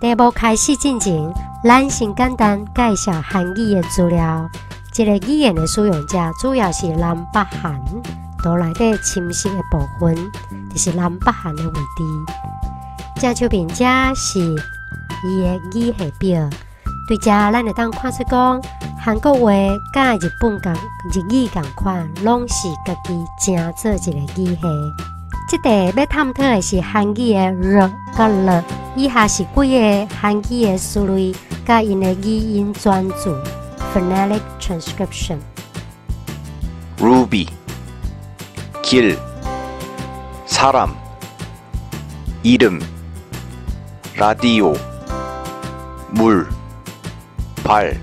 題目開始進前，咱先簡單介紹韓語的資料。這个語言的使用者主要是南北韓，圖內底深色的部分，就是南北韓的位置。正手面這是伊的語系表，對這咱會當看出講，韓國話佮日本共日語仝款，攏是家己成做一个語系。這題欲探討的是韓語的 R 佮 L，以下是幾个韓語的詞類，佮𪜶的語音轉字（phonetic transcription）。 루비, 길, 사람, 이름, 라디오, 물, 발,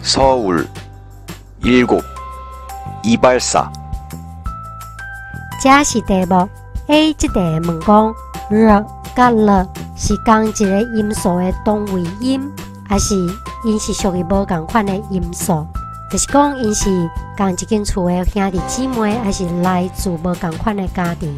서울, 일곱, 이발사. 這是題目 A 這題問講 R 佮 L 是仝一个音素的同位音，抑是𪜶是屬於無仝款的音素？就是講𪜶是仝一間厝的兄弟姊妹，抑是來自無仝款的家庭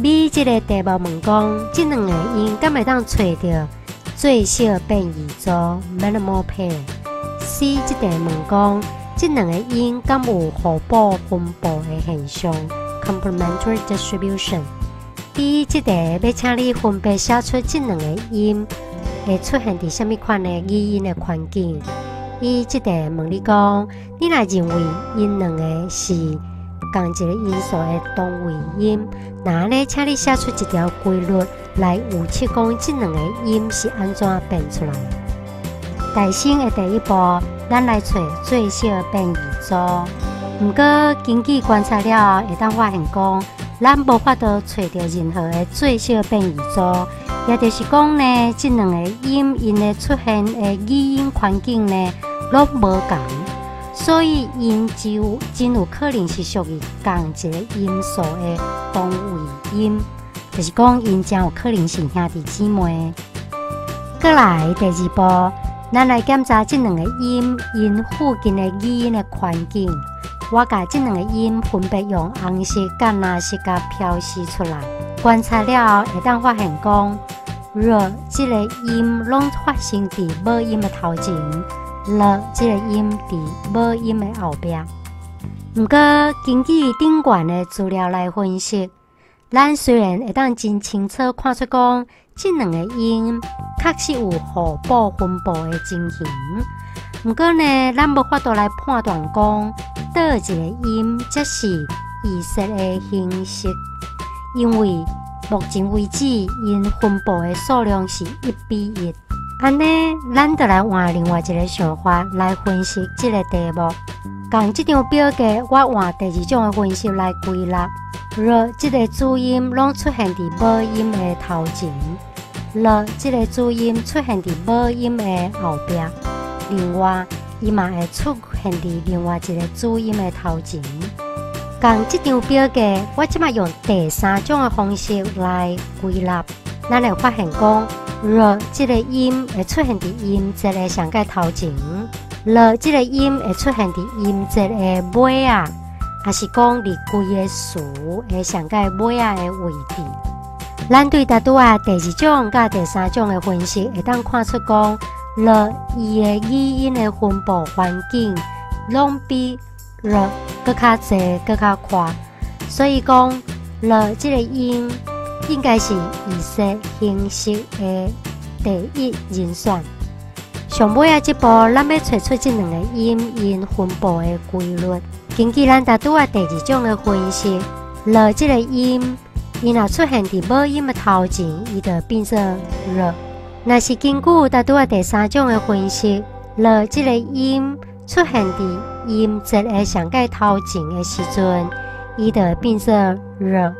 ？B 這个題目問講，這兩个音敢會當揣著最小變異組（minimal pair）？C 這題問講，這兩个音敢有互補分布的現象（complementary distribution）？D 這題欲請你分別寫出這兩個音會出現佇啥物款的語音的環境。E 這題問你講，你若認為𪜶兩个是仝一个音素的同位音，那按呢，請你寫出一條規律來預測講這兩個音是按怎變出來。代先的第一步，咱來揣最小變異組。毋過根據觀察了後，會當發現講，咱無法度揣著任何的最小變異組，也就是講呢，這兩个音𪜶的出現的語音環境呢，攏無仝，所以𪜶就真有可能是屬於仝一个音素的同位音，就是講𪜶真有可能是兄弟姊妹。過來第二步，咱來檢查這兩个音𪜶附近的語音的環境。我共這兩个音分別用紅色佮藍色共標示出來。觀察了後，會當發現講，R 這个音攏發生佇母音的頭前，L 這个音佇母音的後壁。毋過，根據頂懸的資料來分析，咱雖然會當真清楚看出講，這兩个音確實有互補分布的情形。毋過呢，咱無法度來判斷講，佗一个音才是預設的形式，因為目前為止，𪜶分布的數量是1比1。按呢，咱就來換另外一个想法來分析這个題目。仝這張表格，我換第二種的分析來歸納。R 這个子音攏出現佇母音的頭前，L 這个子音出現佇母音的後壁。另外，伊嘛會出現佇另外一个子音的頭前。仝這張表格，我這擺用第三種的方式來歸納，咱會發現講，R 這个音會出現佇音節的上蓋頭前，L 這个音會出現佇音節的尾仔，抑是講佇規个詞的上蓋尾仔的位置。咱對拄仔第二種佮第三種的分析，會當看出講，L 伊的語音的分布環境攏比 R 閣較濟、閣較闊，所以講 L 這个音應該是預設形式的第一人選。上尾仔這步，咱欲揣出這兩个音𪜶分布的規律。根據咱拄仔第二種的分析，L 這个音，伊若出現佇母音的頭前，伊就變做 R。若是根據拄仔第三種的分析，L 這个音出現佇音節的上蓋頭前的時陣，伊就會變做 R。